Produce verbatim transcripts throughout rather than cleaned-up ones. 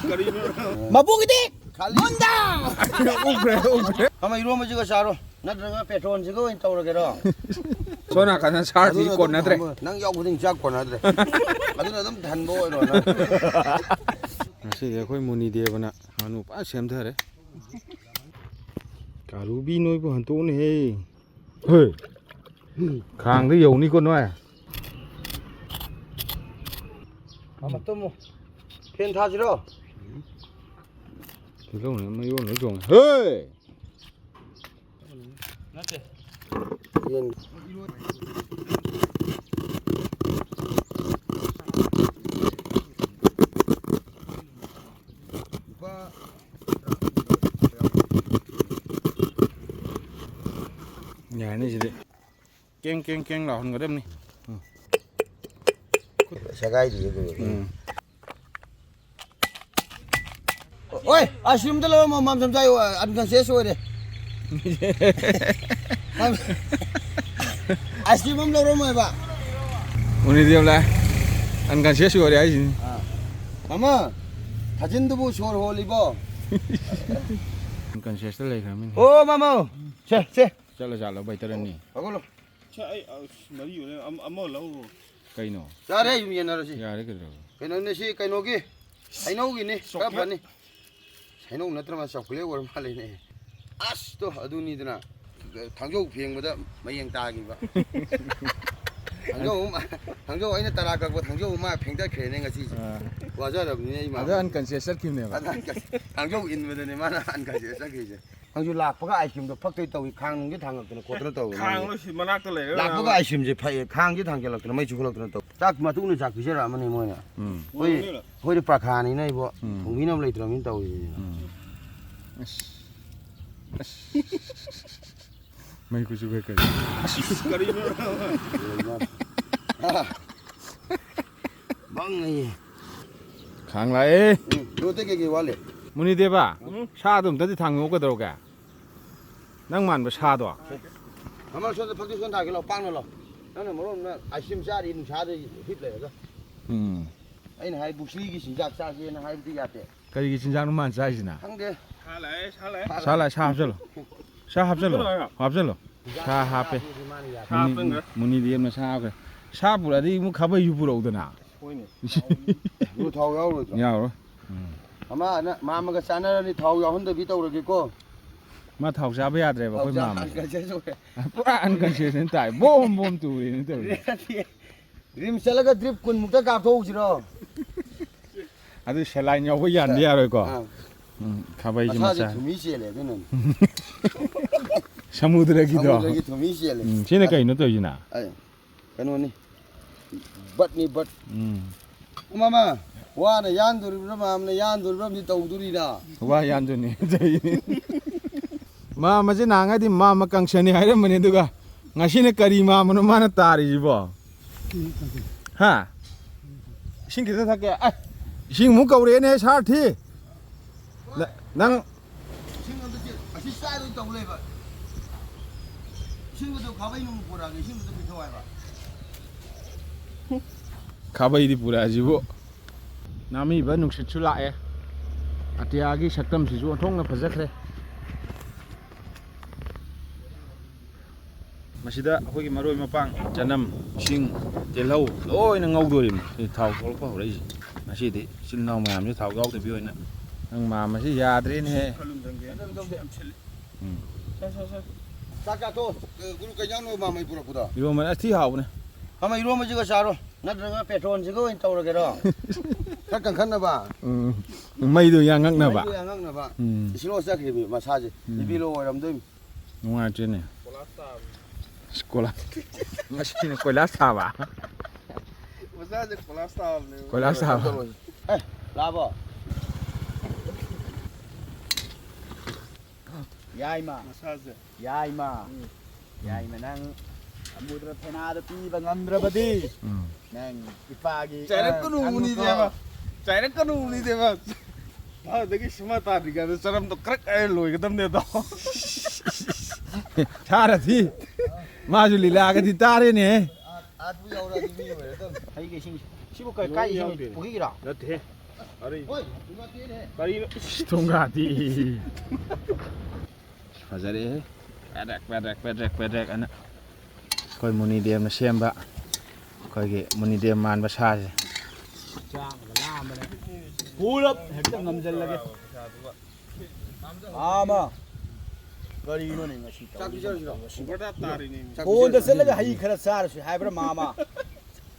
ꯀꯔꯤꯅꯣ? ꯃꯕꯨꯛꯀꯤꯗꯤ ꯃꯨꯟꯗꯥ! ꯎꯞꯈ꯭ꯔꯦ, ꯎꯞꯈ꯭ꯔꯦ꯫ ꯑꯃ ꯏꯔꯣꯝꯕꯁꯤꯒ ꯆꯥꯔꯣ, ꯅꯠꯇ꯭ꯔꯒ ꯄꯦꯇ꯭ꯔꯣꯟꯁꯤꯒ ꯑꯣꯏꯅ ꯇꯧꯔꯒꯦꯔꯣ? ꯁꯣꯝ ꯅꯥꯀꯟꯗ ꯁꯥꯔꯁꯤ ꯑꯗꯨꯅ ꯑꯗꯨꯝ ꯀꯣꯟꯅꯗ꯭ꯔꯦ꯫ ꯊꯝꯕ, ꯅꯪ ꯌꯥꯎꯕ ꯈꯨꯗꯤꯡ ꯆꯥꯛ ꯀꯣꯟꯅꯗ꯭ꯔꯦ꯫ ꯑꯗꯨꯅ ꯑꯗꯨꯝ ꯊꯟꯕ ꯑꯣꯏꯔꯣ ꯅꯪ꯫ ꯉꯁꯤꯗꯤ ꯑꯩꯈꯣꯏ ꯃꯨꯅꯤꯗꯦꯕꯅ ꯉꯥꯅꯨ ꯐꯖꯅ ꯁꯦꯝꯊꯔꯦ꯫ ꯀꯥꯔꯨꯕꯤ ꯅꯣꯏꯕꯨ ꯍꯟꯇꯣꯛꯅꯦꯍꯦ꯫ ꯍꯣꯏ꯫ ꯈꯥꯡꯗ ꯌꯧꯅꯤꯀꯣ ꯅꯣꯏ꯫ ꯃꯥꯃ ꯇꯨꯝꯃꯨ꯫ ꯐꯦꯟ ꯊꯥꯁꯤꯔꯣ? ꯇꯤꯜꯍꯧꯅ ꯃꯌꯣꯟ ꯂꯣꯏ ꯆꯣꯡꯉꯦ꯫ ꯍꯦ! ꯅꯠꯇꯦ꯫ ꯌꯦꯟ꯫ ꯌꯥꯔꯅꯤ ꯁꯤꯗꯤ꯫ ꯀꯦꯡ, ꯀꯦꯡ, ꯀꯦꯡ ꯂꯥꯎꯍꯟꯒꯗꯕꯅꯤ꯫ ꯎꯝ꯫ ꯁꯦꯒꯥꯏꯗꯤꯌꯦ ꯀꯩꯅꯣ꯫ ꯎꯝ꯫ ꯑꯣꯏ, ꯑꯥꯏꯁ ꯀ꯭ꯔꯤꯝꯗ ꯂꯧꯔꯝꯃꯣ, ꯃꯥꯝ ꯆꯝꯆꯥꯏ, ꯑꯟꯀꯟꯁꯤꯌꯁ ꯑꯣꯏꯔꯦ꯫ ꯑꯥꯏꯁ ꯀ꯭ꯔꯤꯝ ꯑꯃ ꯂꯧꯔꯝꯃꯣ ꯍꯥꯏꯕ꯫ ꯎꯅꯤꯗꯦꯕ ꯂꯥꯏ꯫ ꯑꯟꯀꯟꯁꯤꯌꯁ ꯑꯣꯏꯔꯦ ꯍꯥꯏꯁꯤꯅꯤ꯫ ꯑꯥ꯫ ꯃꯥꯃ, ꯊꯥꯖꯤꯟꯗꯨꯕꯨ ꯁꯣꯔ ꯍꯣꯜꯂꯤꯕꯣ? ꯑꯟꯀꯟꯁꯤꯌꯁꯇ ꯂꯩꯈ꯭ꯔꯃꯤꯅ꯫ ꯑꯣ, ꯃꯥꯃ꯫ ꯁꯦ, ꯁꯦ꯫ ꯆꯠꯂ ꯖꯥꯠꯂꯣ ꯕꯩꯇꯔꯟꯅꯤ? ꯍꯧꯒꯠꯂꯣ꯫ ꯁꯦ, ꯑꯩ, ꯑꯁ, ꯃꯔꯤ ꯑꯣꯏꯔꯦ꯫ ꯑꯃ, ꯑꯃ ꯂꯧꯔꯣ꯫ ꯀꯩꯅꯣ? ꯌꯥꯔꯦ, ꯌꯨꯝ ꯌꯦꯟꯅꯔꯁꯤ꯫ ꯌꯥꯔꯦ ꯀꯩꯗꯧꯔꯒꯦ? ꯀꯩꯅꯣꯅꯦ ꯁꯤ ꯀꯩꯅꯣꯒꯤ, ꯍꯩꯅꯧꯒꯤꯅꯤ, ꯈꯔ ꯆꯣꯀ꯭ꯂꯦꯠ꯫ ꯐꯅꯤ꯫ ꯍꯩꯅꯧ ꯅꯠꯇ꯭ꯔ ꯃꯥ ꯆꯣꯀ꯭ꯂꯦꯠ ꯑꯣꯏꯔ ꯃꯥꯜꯂꯦꯅꯦ꯫ ꯑꯁ ꯇꯣ, ꯑꯗꯨꯅꯤꯗꯅ ꯊꯥꯡꯖꯧ ꯐꯦꯡꯕꯗ ꯃꯌꯦꯡ ꯇꯥꯈꯤꯕ꯫ ꯊꯥꯡꯖꯧ ꯑꯃ, ꯊꯥꯡꯖꯧ ꯑꯩꯅ ꯇꯔꯥ ꯀꯛꯄ ꯊꯥꯡꯖꯧ ꯑꯃ ꯐꯦꯡꯗꯠꯈ꯭ꯔꯦꯅꯦ ꯉꯁꯤꯁꯦ꯫ ꯑꯥ꯫ ꯋꯥꯖꯔꯕꯅꯤꯅꯦ ꯏꯃꯥ꯫ ꯑꯗ ꯑꯟꯀꯟꯁꯤꯌꯁ ꯆꯠꯈꯤꯕꯅꯦꯕ꯫ ꯑꯗ ꯑꯟꯀꯟ-, ꯊꯥꯡꯖꯧ ꯏꯟꯕꯗꯅꯦ ꯃꯥꯅ ꯑꯟꯀꯟꯁꯤꯌꯁ ꯆꯠꯈ꯭ꯔꯤꯁꯦ꯫ ꯅꯪꯁꯨ ꯂꯥꯛꯄꯒ ꯑꯥꯏꯁ ꯀ꯭ꯔꯤꯝꯗꯣ ꯐꯛꯇꯣꯏ ꯇꯧꯏ, ꯈꯥꯡ ꯅꯨꯡꯁꯦ ꯊꯥꯡꯒꯠꯇꯅ ꯈꯣꯠꯇꯅ ꯇꯧꯏ꯫ ꯈꯥꯡ ꯂꯣꯏ ꯁꯤ ꯃꯅꯥꯛꯇ ꯂꯩꯔꯒ ꯂꯥꯛꯄꯒ ꯂꯥꯛꯑꯣ꯫ ꯑꯥꯏꯁ ꯀ꯭ꯔꯤꯝꯁꯦ ꯐꯛꯑꯦ, ꯈꯥꯡꯁꯦ ꯊꯥꯡꯒꯠꯂꯛꯇꯅ ꯃꯩ ꯆꯨꯈꯠꯂꯛꯇꯅ ꯇꯧ꯫ ꯆꯥꯛ ꯃꯇꯨꯡꯗ ꯆꯥꯛ ꯄꯤꯖꯔꯛꯑꯃꯅꯤ ꯃꯣꯏꯅ꯫ ꯎꯝ꯫ ꯑꯩꯈꯣꯏ, ꯑꯩꯈꯣꯏꯗꯤ ꯄ꯭ꯔꯈꯥꯅꯤꯅ ꯏꯕꯣ, ꯎꯝ꯫ ꯊꯣꯡꯕꯤꯅꯕ ꯂꯩꯇ꯭ꯔꯕꯅꯤꯅ ꯇꯧꯔꯤꯁꯤꯅ꯫ ꯎꯝ꯫ ꯑꯁ꯫ ꯑꯁ꯫ ꯃꯩ ꯈꯨꯠꯁꯨ ꯈꯔ ꯀꯜꯂꯤ꯫ ꯑꯁ, ꯀꯔꯤꯅꯣ? ꯕꯪ ꯑꯩ꯫ ꯈꯥꯡ ꯂꯥꯛꯑꯦ꯫ ꯎꯝ, ꯂꯣꯠꯇꯦ ꯀꯩꯀꯩ ꯋꯥꯠꯂꯤ? ꯃꯨꯅꯤꯗꯦꯕ, ꯎꯝ꯫ ꯁꯥꯗꯣ ꯑꯝꯇꯗꯤ ꯊꯥꯡꯉꯛꯑꯣ ꯀꯩꯗꯧꯔꯒꯦ? ꯅꯪ ꯃꯥꯟꯕ ꯁꯥꯗꯣ꯫ ꯃꯃꯥ, ꯁꯣꯝꯗ ꯐꯛꯇꯨ ꯁꯣꯝꯗ ꯊꯥꯒꯦ ꯂꯥꯎ, ꯄꯥꯛꯅ ꯂꯥꯎ꯫ ꯅꯪꯅ ꯃꯔꯣꯟ ꯑꯃ ꯑꯥꯏꯁ ꯀ꯭ꯔꯤꯝ ꯆꯥꯔꯤ ꯅꯨꯡꯁꯥꯗ ꯍꯤꯞ ꯂꯩꯔꯒ꯫ ꯎꯝ꯫ ꯑꯩꯅ ꯍꯥꯏ ꯕꯨꯁꯂꯤꯒꯤ ꯆꯤꯟꯖꯥꯛ ꯆꯥꯁꯦꯅ ꯍꯥꯏꯕꯗꯤ ꯌꯥꯗꯦ꯫ ꯀꯔꯤꯒꯤ ꯆꯤꯟꯖꯥꯛꯅꯣ ꯃꯥꯅ ꯆꯥꯏꯁꯤꯅ? ꯈꯪꯗꯦ꯫ ꯁꯥ ꯂꯥꯛꯑꯦ, ꯁꯥ ꯍꯥꯞꯆꯜꯂꯣ꯫ ꯁꯥ ꯍꯥꯞꯆꯜꯂꯣ꯫ ꯍꯥꯞꯆꯜꯂꯣ꯫ ꯁꯥ ꯍꯥꯞꯄꯦ꯫ ꯃꯥꯅ ꯌꯥꯗꯦ꯫ ꯃꯨꯅꯤ-, ꯃꯨꯅꯤꯗꯤ ꯑꯃꯅ ꯁꯥ ꯍꯥꯞꯈ꯭ꯔꯦ꯫ ꯁꯥ ꯄꯨꯔꯛꯑꯗꯤ ꯑꯃꯨꯛ ꯈꯥꯕꯩꯁꯨ ꯄꯨꯔꯛꯎꯗꯅ꯫ ꯍꯣꯏꯅꯦ꯫ ꯑꯗꯨ ꯊꯥꯎ ꯌꯥꯎꯔꯣꯏꯗ꯭ꯔꯣ? ꯌꯥꯎꯔꯣꯏ꯫ ꯎꯝ꯫ ꯑꯃ ꯑꯅ ꯃꯥꯃꯒ ꯆꯥꯟꯅꯔꯅꯤ, ꯊꯥꯎ ꯌꯥꯎꯍꯟꯗꯕꯤ ꯇꯧꯔꯒꯦꯀꯣ꯫ ꯃꯥ ꯊꯥꯎ ꯆꯥꯕ ꯌꯥꯗ꯭ꯔꯦꯕ ꯑꯩꯈꯣꯏ ꯊꯥꯎ ꯃꯥꯃꯁꯦ꯫ ꯆꯥ-, ꯄꯨꯔꯥ ꯑꯟꯀꯟꯁꯤꯌꯁꯅꯦ ꯇꯥꯏ꯫ ꯕꯣꯝ ꯕꯣꯝ ꯇꯨꯔꯦꯅꯦ ꯇꯧꯔꯤꯁꯦ꯫ ꯔꯤꯝꯁ ꯆꯠꯂꯒ ꯗ꯭ꯔꯤꯞ ꯀꯨꯟꯃꯨꯛꯇ ꯀꯥꯞꯊꯣꯛꯎꯁꯤꯔꯣ? ꯑꯗꯨ ꯁꯦꯂꯥꯏꯟ ꯌꯥꯎꯕ ꯌꯥꯟꯗꯤ ꯌꯥꯔꯣꯏꯀꯣ꯫ ꯑꯥ꯫ ꯎꯝ, ꯈꯥꯕꯩꯁꯤ ꯃꯁꯥꯁꯦ ꯃꯆꯥ꯫ ꯊꯨꯝꯍꯤ ꯆꯦꯜꯂꯦ ꯑꯗꯨꯅꯅꯤ꯫ ꯁꯃꯨꯗ꯭ꯔꯒꯤꯗꯣ꯫ ꯁꯃꯨꯗ꯭ꯔꯒꯤ ꯊꯨꯝꯍꯤ ꯆꯦꯜꯂꯦ꯫ ꯎꯝ, ꯁꯤꯅ ꯀꯩꯅꯣ ꯇꯧꯔꯤꯁꯤꯅ? ꯑꯩ, ꯀꯩꯅꯣꯅꯤ꯫ ꯕꯠꯅꯤ, ꯕꯠ꯫ ꯎꯝ꯫ ꯃꯥꯃ, ꯋꯥꯅ ꯌꯥꯟꯗꯣꯔꯤꯕ꯭ꯔꯥ, ꯃꯥꯝꯅ ꯌꯥꯟꯗꯣꯔꯤꯕ꯭ꯔꯥ ꯑꯃꯗꯤ ꯇꯧꯗꯣꯔꯤꯅ꯫ ꯋꯥ ꯌꯥꯟꯗꯨꯅꯤ꯫ ꯃꯥꯃꯁꯦ ꯅꯍꯥꯟꯉꯩꯗꯤ ꯃꯥꯃ ꯀꯪꯁꯅꯤ ꯍꯥꯏꯔꯝꯕꯅꯤ, ꯑꯗꯨꯒ ꯉꯁꯤꯅ ꯀꯔꯤ ꯃꯥꯃꯅꯣ ꯃꯥꯅ ꯇꯥꯔꯤꯁꯤꯕꯣ? ꯍꯥ? ꯏꯁꯤꯡ ꯈꯤꯇ ꯊꯛꯀꯦ꯫ ꯑꯦ, ꯏꯁꯤꯡ ꯑꯃꯨꯛ ꯀꯧꯔꯛꯑꯦꯅꯦ, ꯁꯥꯔꯊꯤ꯫ ꯅ-, ꯅꯪ ꯏꯁꯤꯡ ꯑꯝꯇ ꯆꯦ-, ꯑꯁꯤ ꯆꯥꯏꯔꯣꯏ ꯇꯧ ꯂꯩꯕ꯫ ꯏꯁꯤꯡꯗꯣ ꯈꯥꯕꯩ ꯅꯨꯡ ꯄꯨꯔꯛꯑꯒꯦ, ꯏꯁꯤꯡꯗꯨꯗ ꯄꯤꯊꯛꯑꯣ ꯍꯥꯏꯕ꯫ ꯈꯥꯕꯩꯗꯤ ꯄꯨꯔꯛꯑꯁꯤꯕꯨ꯫ ꯅꯥꯃꯤꯕ ꯅꯨꯡꯁꯤꯠꯁꯨ ꯂꯥꯛꯑꯦ꯫ ꯑꯇꯤꯌꯥꯒꯤ ꯁꯛꯇꯝꯁꯤꯁꯨ ꯑꯣꯟꯊꯣꯛꯅ ꯐꯖꯈ꯭ꯔꯦ꯫ ꯃꯁꯤꯗ ꯑꯩꯈꯣꯏꯒꯤ ꯃꯔꯣꯏ ꯃꯄꯥꯡ, ꯆꯅꯝ, ꯏꯁꯤꯡ, ꯇꯤꯜꯍꯧ ꯂꯣꯏꯅ ꯉꯧꯗꯣꯔꯤꯕꯅꯤ꯫ ꯁꯤ ꯊꯥꯎ ꯊꯣꯛꯂꯛꯄ ꯍꯧꯔꯛꯏꯁꯦ꯫ ꯉꯁꯤꯗꯤ ꯏꯆꯤꯜ ꯏꯅꯥꯎ ꯃꯌꯥꯝꯁꯦ ꯊꯥꯎ ꯌꯥꯎꯗꯕꯤ ꯑꯣꯏꯅ ꯅꯪ ꯃꯥꯝꯃꯁꯤ ꯌꯥꯗ꯭ꯔꯦꯅꯦꯍꯦ꯫ ꯎꯝ꯫ ꯆꯥꯛ ꯆꯥꯊꯣꯛ꯫ ꯑꯦ, ꯒꯨꯔꯨ ꯀꯩ ꯏꯟꯖꯥꯡꯅꯣ ꯃꯥꯝꯃꯩ ꯄꯨꯔꯛꯄꯗꯣ? ꯏꯔꯣꯝꯕ ꯑꯁ ꯊꯤ ꯍꯥꯎꯕꯅꯦ꯫ ꯃꯥꯝꯃ, ꯏꯔꯣꯝꯕꯁꯤꯒ ꯆꯥꯔꯣ꯫ ꯅꯠꯇ꯭ꯔꯒ ꯄꯦꯇ꯭ꯔꯣꯟꯁꯤꯒ ꯑꯣꯏꯅ ꯇꯧꯔꯒꯦꯔꯣ? ꯈꯔ ꯀꯟꯈꯠꯅꯕ꯫ ꯎꯝ꯫ ꯃꯩꯗꯣ ꯌꯥꯡꯉꯛꯅꯕ꯫ ꯃꯩꯗꯣ ꯌꯥꯡꯉꯛꯅꯕ꯫ ꯎꯝ꯫ ꯏꯁꯂꯣ ꯆꯠꯈ꯭ꯔꯤꯕ ꯃꯁꯥꯁꯦ꯫ ꯎꯝ꯫ ꯕꯤꯄꯤ ꯂꯣ ꯑꯣꯏꯔꯝꯗꯣꯏꯅꯤ꯫ ꯅꯨꯡꯉꯥꯏꯇ꯭ꯔꯦꯅꯦ꯫ ꯀꯣꯂꯥꯁ-, ꯃꯁꯤꯅ ꯀꯣꯏꯂꯥꯁ ꯊꯥꯕ꯫ ꯃꯁꯥꯁꯦ ꯀꯣꯂꯥꯁ ꯊꯥꯕꯅꯦ꯫ ꯀꯣꯏꯂꯥꯁ ꯊꯥꯕ꯫ ꯑꯦ, ꯂꯥꯛꯑꯕꯣ? ꯌꯥꯏꯃ꯫ ꯃꯁꯥꯁꯦ꯫ ꯌꯥꯏꯃ꯫ ꯌꯥꯏꯃ, ꯅꯪ ꯁꯃꯨꯗ꯭ꯔ ꯐꯦꯅꯥꯗ ꯄꯤꯕ ꯉꯝꯗ꯭ꯔꯕꯗꯤ ꯎꯝ꯫ ꯅꯪ ꯏꯄꯥꯒꯤ ꯆꯥꯏꯔꯛꯀꯅꯨ ꯈꯪꯉꯨꯀꯣ꯫ ꯎꯅꯤꯗꯦꯕ꯫ ꯆꯥꯏꯔꯛꯀꯅꯨ ꯎꯅꯤꯗꯦꯕ꯫ ꯐꯥꯗꯒꯤ ꯁꯤꯃꯥ ꯇꯥꯗ꯭ꯔꯤꯀꯥꯟꯗ ꯆꯔꯝꯗꯣ ꯀ꯭ꯔꯛ ꯍꯥꯏꯔ ꯂꯣꯏꯒꯗꯕꯅꯦ ꯑꯗꯣ꯫ ꯁꯥꯔꯊꯤ꯫ ꯃꯥꯁꯨ ꯂꯤꯂꯥꯒꯗꯤ ꯇꯥꯔꯦꯅꯦ꯫ ꯑꯥꯠꯄꯨ ꯌꯧꯔꯛꯑꯗꯤ ꯃꯤ ꯑꯣꯏꯔꯗꯕꯅꯤ꯫ ꯍꯩꯒ ꯏꯁꯤꯡ ꯁꯤꯕꯨ ꯀꯩ, ꯀꯥꯏ ꯏꯁꯤꯡ ꯄꯨꯈ꯭ꯔꯤꯒꯤꯔꯣ? ꯅꯠꯇꯦꯍꯦ꯫ ꯑꯔꯩ-, ꯀꯔꯤꯅꯣ? ꯏꯁ, ꯊꯣꯡꯒꯥꯗꯤ꯫ ꯐꯖꯔꯦꯍꯦ꯫ ꯄꯦꯗ꯭ꯔꯦꯛ, ꯄꯦꯗ꯭ꯔꯦꯛ, ꯄꯦꯗ꯭ꯔꯦꯛ, ꯄꯦꯗ꯭ꯔꯦꯛ ꯑꯅ ꯑꯩꯈꯣꯏ ꯃꯨꯅꯤꯗꯦꯕꯅ ꯁꯦꯝꯕ, ꯑꯩꯈꯣꯏꯒꯤ ꯃꯨꯅꯤꯗꯦꯕ ꯃꯥꯟꯕ ꯁꯥꯁꯦ꯫ ꯆꯥꯛꯅꯒ ꯂꯥꯝꯕꯅꯦ꯫ ꯄꯨꯂꯞ ꯍꯦꯛꯇ ꯉꯝꯖꯜꯂꯒꯦ꯫ ꯃꯥꯃ, ꯀꯔꯤꯅꯣꯅꯦ ꯉꯁꯤ ꯇꯧꯔꯤꯁꯤꯕꯣ? ꯐꯣꯟꯗ ꯆꯠꯂꯒ ꯍꯩ ꯈꯔ ꯆꯥꯔꯨꯁꯤ ꯍꯥꯏꯕ꯭ꯔꯥ, ꯃꯥꯃ?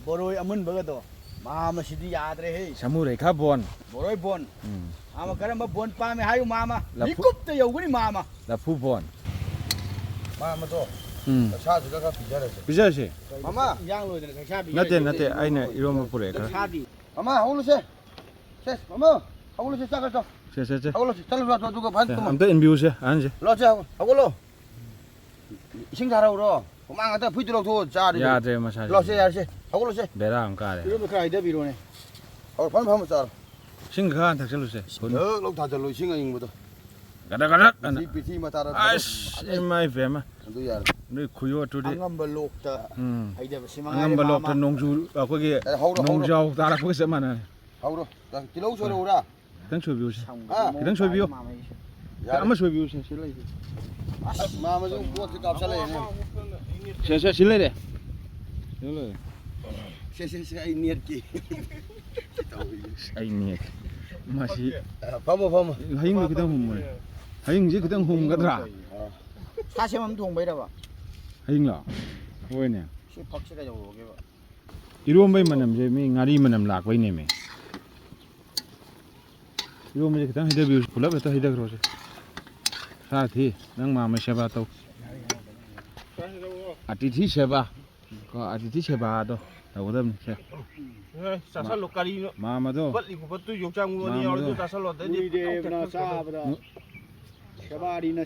ꯕꯣꯔꯣꯏ ꯑꯃꯨꯟꯕꯒꯗꯣ꯫ ꯃꯥꯃꯁꯤꯗꯤ ꯌꯥꯗ꯭ꯔꯦꯍꯦ꯫ ꯁꯥꯃꯨꯔꯩ ꯈꯥ ꯕꯣꯟ꯫ ꯕꯣꯔꯣꯏ ꯕꯣꯟ꯫ ꯎꯝ꯫ ꯃꯥꯃ, ꯀꯔꯝꯕ ꯕꯣꯟ ꯄꯥꯝꯃꯦ ꯍꯥꯏꯌꯨ, ꯃꯥꯃ꯫ ꯂꯐꯨ-, ꯃꯤꯀꯨꯞꯇ ꯌꯧꯒꯅꯤ, ꯃꯥꯃ꯫ ꯂꯐꯨ ꯕꯣꯟ꯫ ꯃꯥꯃꯗꯣ, ꯎꯝ꯫ ꯁꯥꯁꯤꯒ ꯈꯔ ꯄꯤꯖꯔꯁꯦ꯫ ꯄꯤꯖꯔꯁꯦ꯫ ꯃꯃꯥ꯫ ꯏꯟꯖꯥꯡ ꯂꯣꯏꯗꯅ ꯆꯥꯛ ꯆꯥꯕꯤ ꯅꯠꯇꯦ, ꯌꯥꯏ꯫ ꯅꯠꯇꯦ, ꯑꯩꯅ ꯏꯔꯣꯝꯕ ꯄꯨꯔꯛꯑꯦ ꯈꯔ꯫ ꯆꯥꯛ ꯆꯥꯗꯤ꯫ ꯃꯃꯥ, ꯍꯧꯒꯠꯂꯨꯁꯦ꯫ ꯁꯦ, ꯃꯃꯥ, ꯍꯧꯒꯠꯂꯨꯁꯦ, ꯆꯥꯛ ꯈꯔ ꯆꯥꯎ꯫ ꯁꯦ, ꯁꯦ, ꯁꯦ꯫ ꯍꯧꯒꯠꯂꯨꯁꯦ, ꯆꯠꯂꯨ ꯂꯥꯛꯑꯣ, ꯑꯗꯨꯒ ꯐꯖꯅ ꯁꯦ, ꯇꯨꯝꯃꯣ꯫ ꯑꯝꯇ ꯏꯟꯕꯤꯌꯨꯁꯦ, ꯑꯍꯟꯁꯦ꯫ ꯂꯥꯛꯑꯣꯁꯦ, ꯍꯧꯒꯠꯂꯣ꯫ ꯏꯁꯤꯡ ꯊꯥꯔꯛꯎꯔꯣ? ꯍꯨꯃꯥꯡ ꯉꯥꯛꯇ ꯐꯨꯔꯤꯠꯇꯨ ꯂꯧꯊꯣꯛꯑꯣ, ꯆꯥꯔꯗꯤ꯫ ꯌꯥꯗ꯭ꯔꯦ ꯃꯁꯥꯁꯦ꯫ ꯂꯥꯛꯑꯣꯁꯦ, ꯌꯥꯔꯦꯁꯦ, ꯍꯧꯒꯠꯂꯣꯁꯦ꯫ ꯕꯦꯔꯥ ꯑꯃ ꯀꯥꯔꯦ꯫ ꯏꯔꯣꯝꯕ ꯈꯔ ꯍꯩꯊꯕꯤꯔꯣꯅꯦ꯫ ꯍꯧꯔꯣ, ꯐꯝ ꯐꯝ ꯆꯥꯔꯣ꯫ ꯏꯁꯤꯡ ꯈꯔ ꯍꯥꯟꯅ ꯊꯛꯆꯜꯂꯨꯁꯦ꯫ ꯙꯛ ꯂꯧ ꯊꯥꯖꯜꯂꯣ, ꯏꯁꯤꯡ ꯑꯌꯤꯡꯕꯗꯣ꯫ ꯒꯗꯛ ꯒꯗꯛ ꯑꯅ꯫ ꯄ꯭ꯔꯤꯊꯤ, ꯄ꯭ꯔꯤꯊꯤ ꯃꯇꯥꯔ ꯊꯥꯗꯧ꯫ ꯑꯁ, ꯏꯃꯥ ꯏꯕꯦꯝꯃ꯫ ꯑꯗꯨ ꯌꯥꯔꯦ꯫ ꯅꯣꯏ ꯈꯨꯌꯣꯠꯇꯨꯗꯤ꯫ ꯑꯉꯝꯕ ꯂꯣꯛꯇ ꯎꯝ꯫ ꯍꯩꯊꯕ, ꯁꯤ ꯃꯉꯥꯏꯔꯦ, ꯑꯉꯝꯕ ꯃꯥꯃ꯫ ꯂꯣꯛꯇ ꯅꯣꯡꯖꯨ, ꯑꯩꯈꯣꯏꯒꯤ ꯑꯦ, ꯍꯧꯔꯣ, ꯍꯧꯔꯣ꯫ ꯅꯣꯡꯖꯥꯎ ꯇꯥꯔꯛꯄꯒ ꯆꯞ ꯃꯥꯟꯅꯔꯦ꯫ ꯍꯧꯔꯣ꯫ ꯇꯤꯜꯍꯧ ꯁꯣꯏꯔꯛꯎꯔꯥ? ꯈꯤꯇꯪ ꯁꯣꯏꯕꯤꯌꯨꯁꯦ꯫ ꯍꯥ? ꯈꯤꯇꯪ ꯁꯣꯏꯕꯤꯌꯨ꯫ ꯌꯥꯔꯦ꯫ ꯑꯃ ꯁꯣꯏꯕꯤꯌꯨꯁꯦ, ꯁꯤ ꯂꯩꯁꯦ꯫ ꯑꯁ, ꯃꯥꯃꯁꯨ ꯄꯣꯠꯁꯦ ꯀꯥꯞꯁꯜꯂꯛꯑꯦꯅꯦ꯫ ꯁꯦ, ꯁꯦ, ꯁꯤ ꯂꯩꯔꯦ꯫ ꯁꯤ ꯂꯩꯔꯦ꯫ ꯁꯦ, ꯁꯦ, ꯁꯦ, ꯑꯩ ꯅꯦꯠꯀꯦ꯫ ꯑꯩ ꯅꯦꯠꯀꯦ꯫ ꯃꯁꯤ ꯑ, ꯐꯝꯃꯣ, ꯐꯝꯃꯣ꯫ ꯍꯌꯤꯡꯗꯣ ꯈꯤꯇꯪ ꯍꯨꯝꯃꯨꯅꯦ꯫ ꯍꯌꯤꯡꯁꯦ ꯈꯤꯇꯪ ꯍꯨꯝꯒꯗ꯭ꯔꯥ? ꯑ꯫ ꯁꯥ ꯁꯦꯝ ꯑꯃ ꯊꯣꯡꯕꯩꯔꯕ? ꯍꯌꯤꯡꯂꯣ? ꯍꯣꯏꯅꯦ꯫ ꯁꯤ ꯐꯛꯁꯦ ꯀꯩꯗꯧꯔꯒꯦꯕ? ꯏꯔꯣꯝꯕꯩ ꯃꯅꯝꯁꯦ ꯃꯤ ꯉꯥꯔꯤ ꯃꯅꯝ ꯂꯥꯛꯄꯩꯅꯦꯃꯤ꯫ ꯏꯔꯣꯝꯕꯁꯦ ꯈꯤꯇꯪ ꯍꯩꯊꯕꯤꯌꯨ, ꯄꯨꯂꯞ ꯍꯦꯛꯇ ꯍꯩꯊꯈ꯭ꯔꯣꯁꯦ꯫ ꯁꯥ ꯊꯤ, ꯅꯪ ꯃꯥꯝꯃꯩ ꯁꯦꯕꯥ ꯇꯧ꯫ ꯑꯇꯤꯊꯤ ꯁꯦꯕꯥ꯫ ꯀꯣ, ꯑꯇꯤꯊꯤ ꯁꯦꯕꯥꯗꯣ ꯇꯧꯒꯗꯕꯅꯤ꯫ ꯁꯦ꯫ ꯑꯦ, ꯆꯥꯁꯜꯂꯣ, ꯀꯔꯤꯅꯣ? ꯃꯥꯝꯃꯗꯣ꯫ ꯄꯠꯂꯤ ꯈꯣꯠꯄꯠꯇꯨ ꯌꯣꯡꯆꯥꯛ ꯃꯔꯨ ꯑꯅꯤ ꯌꯥꯎꯔꯗꯤ ꯃꯥꯝꯃꯗꯣ꯫ ꯆꯥꯁꯜꯂꯣ, ꯑꯇꯩꯗꯤ ꯃꯨꯏꯗꯦꯕꯅ ꯆꯥꯕꯗ꯫ ꯎꯝ꯫ ꯁꯦꯕꯥꯔꯤꯅ,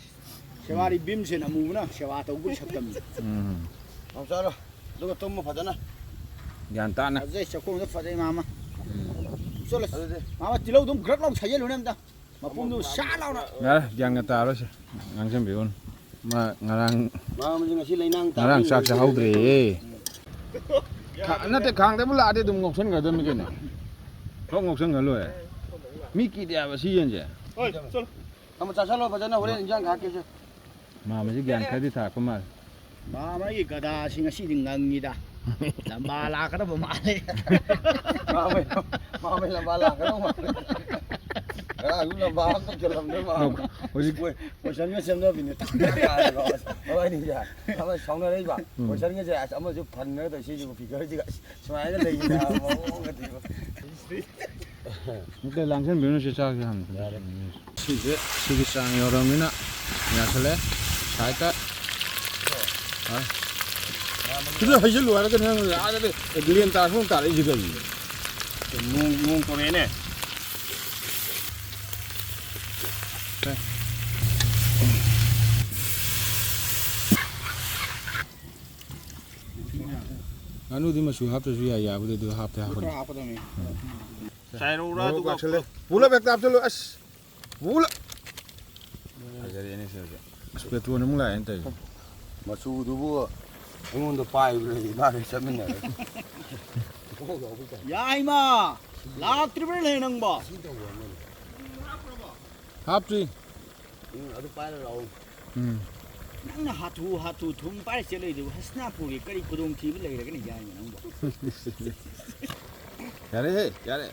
ꯁꯦꯕꯥꯔꯤ ꯚꯤꯝꯁꯦꯟ ꯑꯃꯨꯕꯅ ꯁꯦꯕꯥ ꯇꯧꯕꯒꯤ ꯁꯛꯇꯝꯅꯤ꯫ ꯎꯝ꯫ ꯌꯥꯝ ꯆꯥꯔꯣ꯫ ꯑꯗꯨꯒ ꯇꯨꯝꯃꯣ ꯐꯖꯅ꯫ ꯒ꯭ꯌꯥꯟ ꯇꯥꯅ꯫ ꯐꯖꯩ, ꯆꯥꯛꯈꯨꯝꯗ ꯐꯖꯩ, ꯃꯥꯃ꯫ ꯎꯝ꯫ ꯆꯠꯂꯣ꯫ ꯑꯗꯨꯗꯤ꯫ ꯃꯥꯃ, ꯇꯤꯜꯍꯧꯗꯨꯝ ꯒ꯭ꯔꯛ ꯂꯥꯎ ꯁꯩꯖꯜꯂꯨꯅꯦ ꯑꯝꯇ꯫ ꯃꯄꯨꯝꯗꯨ ꯁꯥ ꯂꯥꯎꯅ꯫ ꯌꯥꯔꯦ, ꯒ꯭ꯌꯥꯟꯒ ꯇꯥꯔꯣꯏꯁꯦ꯫ ꯉꯥꯡꯁꯤꯟꯕꯤꯔꯨꯅꯨ꯫ ꯃꯥ ꯉꯔꯥꯡ, ꯃꯥꯃꯁꯦ ꯉꯁꯤ ꯂꯩꯅꯥꯡ ꯉꯔꯥꯡ ꯆꯥꯛ ꯇꯥꯕꯅꯤ꯫ ꯆꯥꯍꯧꯗ꯭ꯔꯦꯌꯦ꯫ ꯈꯥ-, ꯅꯠꯇꯦ, ꯈꯥꯡꯗꯕꯨ ꯂꯥꯛꯑꯗꯤ ꯑꯗꯨꯝ ꯉꯧꯁꯟꯒꯗꯕꯅꯤ ꯀꯩꯅꯣ꯫ ꯊꯣꯛ ꯉꯧꯁꯟꯒ ꯂꯣꯏꯔꯦ꯫ ꯃꯤ ꯀꯤꯗꯦ ꯍꯥꯏꯕ ꯁꯤ ꯌꯦꯟꯁꯦ꯫ ꯑꯃ ꯆꯥꯁꯜꯂꯣ ꯐꯖꯅ, ꯍꯣꯔꯦꯟ ꯏꯟꯖꯥꯡ ꯈꯥꯛꯀꯦꯁꯦ꯫ ꯃꯥꯝꯃꯁꯤ ꯒ꯭ꯌꯥꯟ ꯈꯔꯗꯤ ꯇꯥꯔꯛꯄ ꯃꯥꯜꯂꯦ꯫ ꯃꯥꯝꯃꯒꯤ ꯒꯗꯥꯁꯤ ꯉꯁꯤꯗꯤ ꯉꯪꯉꯤꯗ꯫ ꯂꯝꯕꯥ ꯂꯥꯛꯀꯗꯕ ꯃꯥꯜꯂꯦ꯫ ꯃꯥꯝꯃꯩ, ꯃꯥꯝꯃꯩ ꯂꯝꯕꯥ ꯂꯥꯛꯀꯗꯕ ꯃꯥꯜꯂꯦ꯫ ꯉꯔꯥꯡꯁꯨ ꯂꯝꯕꯥ ꯑꯃ ꯇꯧꯁꯜꯂꯝꯗꯣꯏ ꯃꯥꯜꯂꯦ꯫ ꯍꯧꯖꯤꯛ ꯀꯣꯏ-, ꯀꯣꯏꯁꯟꯒ ꯁꯦꯝꯅꯕꯤꯅꯦ꯫ ꯃꯕꯥꯅꯤꯁꯦ ꯑꯃ ꯁꯥꯎꯅꯔꯛꯏꯕ꯫ ꯎꯝ꯫ ꯀꯣꯏꯁꯟꯒꯁꯦ ꯑꯁ ꯑꯃꯁꯨ ꯐꯟꯅꯒ ꯇꯧ, ꯁꯤꯁꯤꯕꯨ ꯐꯤꯒꯔꯁꯤꯒ ꯑꯁ ꯁꯨꯃꯥꯏꯅ ꯂꯩꯅ ꯃꯑꯣꯡꯒꯗꯤꯕ꯫ ꯑꯝꯇ ꯂꯥꯡꯁꯟꯕꯤꯔꯨꯅꯨ, ꯁꯤ ꯆꯥꯛꯁꯦ ꯍꯥꯟꯅ꯫ ꯌꯥꯔꯦ꯫ ꯁꯤꯁꯦ, ꯁꯤꯒꯤ ꯆꯥꯡ ꯌꯧꯔꯕꯅꯤꯅ ꯌꯥꯁꯜꯂꯦ꯫ ꯁꯥꯏꯠꯇ꯫ ꯍꯣꯏ꯫ ꯁꯤꯗ ꯍꯩꯖꯤꯜꯂꯨ ꯍꯥꯏꯔꯒ ꯅꯪ ꯑꯥꯗꯗꯤ ꯂꯦꯟ ꯇꯥꯔ ꯁꯣꯝ ꯇꯥꯔꯛꯏꯁꯤ ꯀꯩꯒꯤꯅꯣ? ꯅꯣꯡ, ꯅꯣꯡ ꯇꯧꯔꯛꯑꯦꯅꯦ꯫ ꯉꯥꯅꯨꯗꯤ ꯃꯆꯨ ꯍꯥꯞꯇ꯭ꯔꯁꯨ ꯌꯥꯏ, ꯌꯥꯕꯨꯗꯤ ꯑꯗꯨ ꯍꯥꯞꯇꯦ ꯍꯥꯞꯄꯅꯤ꯫ ꯈꯔ ꯍꯥꯞꯀꯗꯕꯅꯤ꯫ ꯆꯥꯏꯔꯧꯔꯥ ꯃꯣꯔꯣꯛ ꯑꯗꯨꯒ ꯂꯥꯛꯁꯜꯂꯦ꯫ ꯄꯨꯂꯞ ꯍꯦꯛꯇ ꯍꯥꯞꯆꯜꯂꯨ꯫ ꯑꯁ! ꯄꯨꯂꯞ! ꯐꯖꯔꯦꯅꯦ ꯁꯤꯗꯤ꯫ ꯑꯁ, ꯄꯦꯇ꯭ꯔꯣꯟ ꯑꯃꯨꯛ ꯂꯥꯛꯑꯦꯅ ꯇꯧꯔꯤꯁꯦ꯫ ꯃꯆꯨꯗꯨꯕꯨ ꯑꯩꯉꯣꯟꯗ ꯄꯥꯏꯕ꯭ꯔꯥ ꯏꯃꯥꯒ ꯆꯠꯃꯤꯟꯅꯔꯦ꯫ ꯌꯥꯏꯃ! ꯂꯥꯛꯇ꯭ꯔꯤꯕ꯭ꯔꯥꯅꯦ ꯅꯪꯕꯣ? ꯍꯥꯞꯇ꯭ꯔꯤ꯫ ꯎꯝ, ꯑꯗꯨ ꯄꯥꯏꯔ ꯂꯥꯛꯑꯣ꯫ ꯎꯝ꯫ ꯅꯪꯅ ꯍꯥꯊꯨ ꯍꯥꯊꯨ ꯊꯨꯝ ꯄꯥꯏꯔ ꯆꯦꯜꯂꯛꯏꯗꯨꯕꯨ ꯍꯁꯅꯥꯄꯨꯔꯒꯤ ꯀꯔꯤ ꯈꯨꯗꯣꯡꯊꯤꯕ ꯂꯩꯔꯒꯅꯤ ꯌꯥꯏꯃ ꯅꯪꯕꯣ? ꯌꯥꯔꯦꯍꯦ, ꯌꯥꯔꯦ꯫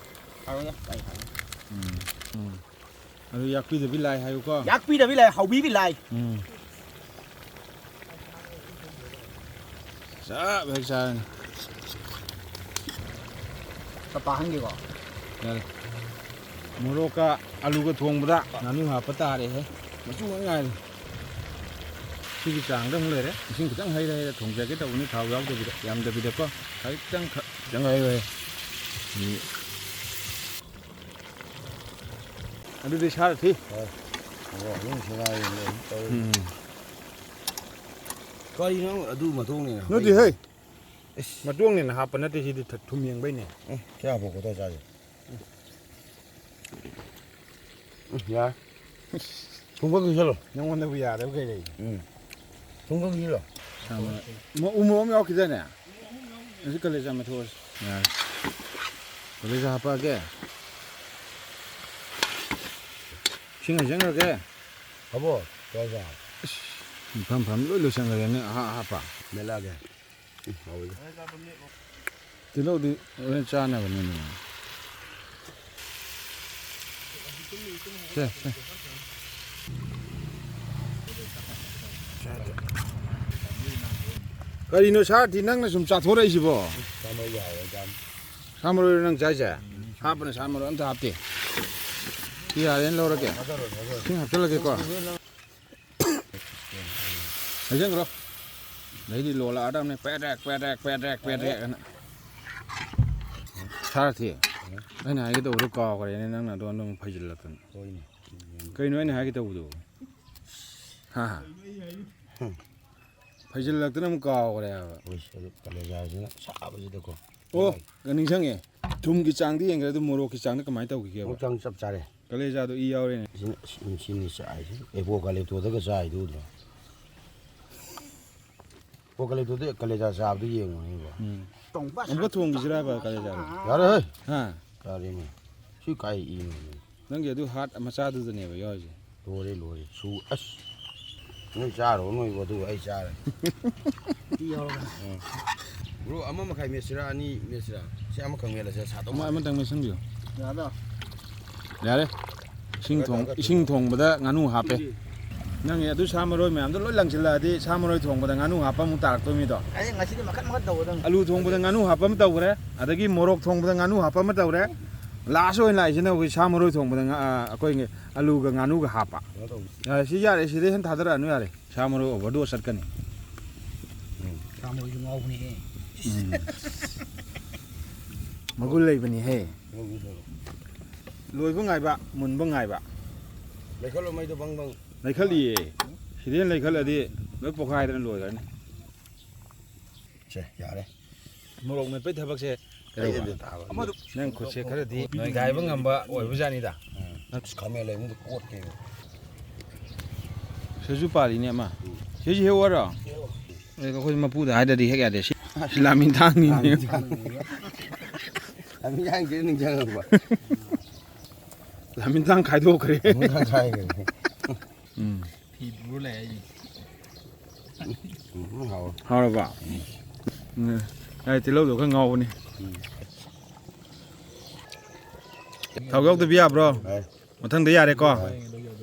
ꯍꯥꯏꯔꯣꯏꯗ, ꯀꯥꯏ ꯍꯥꯏꯔꯣꯏ꯫ ꯎꯝ, ꯎꯝ꯫ ꯑꯗꯨ ꯌꯥꯛꯄꯤꯗꯕꯤ ꯂꯥꯏ ꯍꯥꯏꯌꯨꯀꯣ꯫ ꯌꯥꯛꯄꯤꯗꯕꯤ ꯂꯥꯏ, ꯍꯥꯎꯕꯤꯕꯤ ꯂꯥꯏ꯫ ꯎꯝ꯫ ꯆꯞ ꯍꯦꯛ ꯆꯥꯔꯅꯤ꯫ ꯈꯔ ꯄꯥꯍꯟꯒꯦꯀꯣ꯫ ꯌꯥꯔꯦ꯫ ꯃꯣꯔꯣꯛꯀ ꯑꯂꯨꯒ ꯊꯣꯡꯕꯗ ꯉꯥꯅꯨ ꯍꯥꯞꯄ ꯇꯥꯔꯦꯍꯦ꯫ ꯃꯆꯨ ꯉꯥꯛ ꯉꯥꯏꯔꯦ꯫ ꯁꯤꯒꯤ ꯆꯥꯡꯗ ꯑꯃꯨꯛ ꯂꯩꯔꯦ꯫ ꯏꯁꯤꯡ ꯈꯤꯇꯪ ꯍꯩꯔ ꯍꯩꯔ ꯊꯣꯡꯖꯒꯦ ꯇꯧꯕꯅꯤ, ꯊꯥꯎ ꯌꯥꯎꯗꯕꯤꯗ, ꯌꯥꯝꯗꯕꯤꯗꯀꯣ꯫ ꯈꯤꯇꯪ ꯈ-, ꯈꯤꯇꯪ ꯍꯩꯔ ꯍꯩꯔ꯫ ꯎꯝ꯫ ꯑꯗꯨꯗꯤ ꯁꯥꯔ ꯊꯤ꯫ ꯍꯣꯏ꯫ ꯑꯣ, ꯑꯗꯨꯝ ꯁꯦꯒꯥꯏꯔꯦ, ꯑꯗꯨꯝ ꯇꯧꯔꯦ꯫ ꯎꯝ꯫ ꯀꯔꯤꯅꯣ ꯑꯗꯨ ꯃꯇꯣꯡꯅꯦꯅ ꯅꯠꯇꯦ ꯍꯥꯞꯄꯛꯏꯗꯣ? ꯍꯦ꯫ ꯏꯁ꯫ ꯃꯇꯣꯡꯅꯦꯅ ꯍꯥꯞꯄ ꯅꯠꯇꯦ, ꯁꯤꯗꯤ ꯊ-, ꯊꯨꯝ ꯌꯦꯡꯕꯩꯅꯦ꯫ ꯎꯝ, ꯁꯤ ꯍꯥꯞꯄꯣ, ꯈꯣꯠꯇꯣ ꯆꯥꯁꯦ꯫ ꯎꯝ, ꯌꯥꯔꯦ꯫ ꯊꯨꯝ ꯈꯔ ꯀꯨꯏꯁꯜꯂꯣ꯫ ꯅꯉꯣꯟꯗꯕꯨ ꯌꯥꯗꯕ ꯀꯩ ꯂꯩꯒꯦ? ꯎꯝ꯫ ꯊꯨꯝ ꯈꯔ ꯀꯨꯏꯁꯜꯂꯣ꯫ ꯎ ꯃꯣꯔꯣꯛ ꯑꯃ ꯌꯥꯎꯈꯤꯗꯥꯏꯅꯦ? ꯑꯁꯤ ꯀꯂꯦꯖꯥ ꯃꯦꯠꯊꯣꯛꯑꯁꯤ꯫ ꯌꯥꯔꯦ꯫ ꯀꯂꯦꯖꯥ ꯍꯥꯞꯄꯛꯑꯒꯦ꯫ ꯏꯁꯤꯡ ꯍꯩꯖꯤꯟꯈ꯭ꯔꯒꯦ꯫ ꯑꯕꯣ, ꯀꯂꯦꯖꯥ꯫ ꯏꯁ, ꯐꯝ ꯐꯝ ꯂꯣꯏ ꯂꯣꯏꯁꯟꯈ꯭ꯔꯦꯅꯦ, ꯑꯍꯥꯞ ꯑꯍꯥꯞꯄ꯫ ꯃꯦꯠꯂꯛꯑꯒꯦ꯫ ꯎꯝ, ꯍꯥꯎꯋꯤꯗ꯫ ꯇꯤꯜꯍꯧꯗꯤ ꯍꯣꯔꯦꯟ ꯆꯥꯅꯕꯅꯤꯅꯦ꯫ ꯁꯦ, ꯁꯦ꯫ ꯀꯔꯤꯅꯣ ꯁꯥꯔ ꯊꯤ ꯅꯪꯅ ꯁꯨꯝ ꯆꯥꯊꯣꯔꯛꯏꯁꯤꯕꯣ? ꯆꯥꯅꯕ ꯌꯥꯔꯣꯏ, ꯆꯥꯅ-꯫ ꯁꯥ ꯃꯔꯣꯏꯔꯣ ꯅꯪ ꯆꯥꯏꯁꯦ? ꯍꯥꯞꯄꯅ ꯁꯥ ꯃꯔꯣꯏ ꯑꯝꯇ ꯍꯥꯞꯇꯦ꯫ ꯁꯤ ꯌꯥꯔꯦꯅ ꯂꯧꯔꯒꯦ꯫ ꯊꯥꯗꯔꯣ, ꯊꯥꯗꯔꯣ꯫ ꯏꯁꯤꯡ ꯍꯥꯞꯆꯤꯜꯂꯒꯦꯀꯣ꯫ ꯍꯩꯖꯤꯟꯈ꯭ꯔꯣ꯫ ꯑꯗꯩꯗꯤ ꯂꯣꯜꯂꯛꯑꯗꯕꯅꯦ꯫ ꯄꯦꯗ꯭ꯔꯦꯛ, ꯄꯦꯗ꯭ꯔꯦꯛ, ꯄꯦꯗ꯭ꯔꯦꯛ, ꯄꯦꯗ꯭ꯔꯦꯛ ꯑꯅ꯫ ꯁꯥꯔ ꯊꯤ꯫ ꯑꯩꯅ ꯍꯥꯏꯒꯦ ꯇꯧꯕꯗꯣ ꯀꯥꯎꯈ꯭ꯔꯦꯅꯦ, ꯅꯪꯅ ꯑꯗꯣ ꯑꯃꯨꯛ ꯐꯩꯖꯤꯜꯂꯛꯇꯅ꯫ ꯍꯣꯏꯅꯦ꯫ ꯀꯩꯅꯣ ꯑꯩꯅ ꯍꯥꯏꯒꯦ ꯇꯧꯕꯗꯨꯕꯨ? ꯍꯥ? ꯍꯝ꯫ ꯐꯩꯖꯤꯜꯂꯛꯇꯅ ꯑꯃꯨꯛ ꯀꯥꯎꯈ꯭ꯔꯦ ꯍꯥꯏꯕ꯫ ꯑꯩꯈꯣꯏ ꯁꯤꯗ ꯀꯂꯦꯖꯥꯁꯤꯅ ꯁꯥꯕꯁꯤꯗꯀꯣ꯫ ꯑꯣ, ꯅꯤꯡꯁꯤꯡꯉꯦ꯫ ꯊꯨꯝꯒꯤ ꯆꯥꯡꯗꯤ ꯌꯦꯡꯈ꯭ꯔꯦ, ꯑꯗꯨ ꯃꯣꯔꯣꯛꯀꯤ ꯆꯥꯡꯗ ꯀꯃꯥꯏꯅ ꯇꯧꯈꯤꯒꯦꯕ? ꯃꯣꯔꯣꯛ ꯆꯥꯡ ꯆꯞ ꯆꯥꯔꯦ꯫ ꯀꯂꯦꯖꯥꯗꯣ ꯏ ꯌꯥꯎꯔꯦꯅꯦ꯫ ꯁꯤꯅ, ꯁꯤ-, ꯁꯤꯅꯤ ꯆꯥꯏꯁꯦ꯫ ꯑꯦꯕꯣꯀꯥꯂꯤꯞꯇꯣꯗꯒ ꯆꯥꯏꯗꯨ ꯎꯗ꯭ꯔꯣ? ꯑꯦꯕꯣꯀꯥꯂꯤꯞꯇꯣꯗ ꯀꯂꯦꯖꯥ ꯆꯥꯕꯗꯨ ꯌꯦꯡꯉꯨꯅꯦꯕꯣ꯫ ꯎꯝ꯫ ꯑꯃꯨꯛꯀ ꯊꯣꯡꯈꯤꯁꯤꯔꯕ ꯀꯂꯦꯖꯥꯗꯣ? ꯌꯥꯔꯦ ꯍꯦ꯫ ꯍꯥ? ꯌꯥꯔꯦꯅꯦ꯫ ꯁꯤ ꯀꯥꯏ ꯏꯅꯣ? ꯅꯪꯒꯤ ꯑꯗꯨ ꯍꯥꯔꯠ ꯃꯆꯥꯗꯨꯗꯅꯦꯕ ꯌꯥꯎꯔꯤꯁꯦ꯫ ꯂꯣꯏꯔꯦ, ꯂꯣꯏꯔꯦ꯫ ꯁꯨ-, ꯑꯁ꯫ ꯅꯣꯏ ꯆꯥꯔꯣ, ꯅꯣꯏꯕꯨ, ꯑꯗꯨꯒ ꯑꯩ ꯆꯥꯔꯦ꯫ ꯏ ꯌꯥꯎꯔꯒ꯫ ꯎꯝ꯫ ꯕ꯭ꯔꯣ, ꯑꯃ ꯃꯈꯥꯏ ꯃꯦꯠꯁꯤꯔꯥ, ꯑꯅꯤ ꯃꯦꯠꯁꯤꯔꯥ? ꯁꯤ ꯑꯃꯈꯛ ꯃꯦꯠꯂꯁꯦ, ꯁꯥꯗꯧ ꯑꯃ, ꯃꯥꯜꯂꯦ꯫ ꯑꯃꯇꯪ ꯃꯦꯠꯁꯤꯟꯕꯤꯌꯨ꯫ ꯌꯥꯗ꯭ꯔꯣ? ꯌꯥꯔꯦ꯫ ꯏꯁꯤꯡ ꯊꯣꯡ-, ꯏꯁꯤꯡ ꯊꯣꯡꯕꯗ ꯉꯥꯅꯨ ꯍꯥꯞꯄꯦ꯫ ꯅꯪꯒꯤ ꯑꯗꯨ ꯁꯥ ꯃꯔꯣꯏ ꯃꯌꯥꯝꯗꯣ ꯂꯣꯏ ꯂꯪꯁꯤꯜꯂꯛꯑꯗꯤ, ꯁꯥ ꯃꯔꯣꯏ ꯊꯣꯡꯕꯗ ꯉꯥꯅꯨ ꯍꯥꯞꯄ ꯑꯃꯨꯛ ꯇꯥꯔꯛꯇꯣꯏ ꯃꯤꯗꯣ꯫ ꯑꯩ ꯉꯁꯤꯗꯤ ꯃꯈꯟ ꯃꯈꯟ ꯇꯧꯒꯗꯕꯅꯤ꯫ ꯑꯂꯨ ꯊꯣꯡꯕꯗ ꯉꯥꯅꯨ ꯍꯥꯞꯄ ꯑꯃ ꯇꯧꯈ꯭ꯔꯦ, ꯑꯗꯒꯤ ꯃꯣꯔꯣꯛ ꯊꯣꯡꯕꯗ ꯉꯥꯅꯨ ꯍꯥꯞꯄ ꯑꯃ ꯇꯧꯔꯦ꯫ ꯂꯥꯁ ꯑꯣꯏꯅ ꯂꯥꯛꯏꯁꯤꯅ ꯑꯩꯈꯣꯏ ꯁꯥ ꯃꯔꯣꯏ ꯊꯣꯡꯕꯗ ꯉꯥ-, ꯑ, ꯑꯩꯈꯣꯏꯒꯤ ꯑꯂꯨꯒ ꯉꯥꯅꯨꯒ ꯍꯥꯞꯄ꯫ ꯀꯩꯅꯣ ꯇꯧꯕ꯫ ꯌꯥꯔꯦ, ꯁꯤ ꯌꯥꯔꯦ, ꯁꯤꯗꯩ ꯍꯦꯟꯅ ꯊꯥꯗꯔꯛꯑꯅꯨ, ꯌꯥꯔꯦ꯫ ꯁꯥ ꯃꯔꯣꯏ ꯑꯣꯚꯔꯗꯣꯁ ꯆꯠꯀꯅꯤ꯫ ꯎꯝ꯫ ꯁꯥ ꯃꯔꯣꯏꯁꯨ ꯉꯥꯎꯕꯅꯦꯍꯦ꯫ ꯎꯝ꯫ ꯃꯒꯨꯟ ꯂꯩꯕꯅꯤꯍꯦ꯫ ꯉꯧꯕꯤꯗꯣ꯫ ꯂꯣꯏꯕ ꯉꯥꯏꯕ, ꯃꯨꯟꯕ ꯉꯥꯏꯕ꯫ ꯂꯩꯈꯠꯂꯣ ꯃꯩꯗꯣ ꯕꯪ ꯕꯪ꯫ ꯂꯩꯈꯠꯂꯤꯌꯦ꯫ ꯁꯤꯗꯩ ꯍꯦꯟꯅ ꯂꯩꯈꯠꯂꯗꯤ ꯂꯣꯏ ꯄꯣꯛꯈꯥꯏꯗꯅ ꯂꯣꯏꯈ꯭ꯔꯅꯤ꯫ ꯁꯦ, ꯌꯥꯔꯦ꯫ ꯃꯣꯔꯣꯛ ꯃꯦꯠꯄꯩ ꯊꯕꯛꯁꯦ ꯀꯩꯗꯧꯕ? ꯑꯩꯅ ꯇꯥꯕ꯫ ꯑꯃꯗꯨ ꯅꯪ ꯈꯨꯠꯁꯦ ꯈꯔꯗꯤ ꯅꯣꯏꯒꯥꯏꯕ ꯉꯝꯕ ꯑꯣꯏꯕꯖꯥꯠꯅꯤꯗ꯫ ꯎꯝ꯫ ꯑꯁ, ꯈꯥꯃꯦꯟ ꯂꯩꯕꯗꯨ ꯀꯣꯠꯀꯦ꯫ ꯁꯤꯁꯨ ꯄꯥꯜꯂꯤꯅꯦ ꯑꯃ꯫ ꯎꯝ꯫ ꯁꯤꯁꯨ ꯍꯦꯛꯎ ꯍꯥꯏꯔꯣ? ꯍꯦꯛꯎ꯫ ꯑꯦ, ꯑꯩꯈꯣꯏ ꯃꯄꯨꯗ ꯍꯥꯏꯗ꯭ꯔꯗꯤ ꯍꯦꯛ ꯌꯥꯗꯦ꯫ ꯁꯤ ꯂꯥꯃꯤꯟꯊꯥꯡꯅꯤꯅꯦ꯫ ꯂꯥꯃꯤꯟꯊꯥꯡꯁꯦ ꯅꯤꯡꯁꯤꯡꯉꯛꯄ꯫ ꯂꯥꯃꯤꯟꯊꯥꯡ ꯈꯥꯏꯗꯣꯛꯈ꯭ꯔꯦ꯫ ꯂꯥꯃꯤꯟꯊꯥꯡ ꯈꯥꯏꯈ꯭ꯔꯦ꯫ ꯎꯝ꯫ ꯐꯤ ꯄꯨꯔ ꯂꯩ ꯑꯩ꯫ ꯎꯝ, ꯍꯥꯎꯋꯦ꯫ ꯍꯥꯎꯔꯕ? ꯎꯝ꯫ ꯑꯩ ꯇꯤꯜꯍꯧꯗꯣ ꯈꯔ ꯉꯥꯎꯕꯅꯤ꯫ ꯊꯥꯎ ꯌꯥꯎꯗꯕꯤ ꯌꯥꯕ꯭ꯔꯣ? ꯌꯥꯏ꯫ ꯃꯊꯪꯗ ꯌꯥꯔꯦꯀꯣ?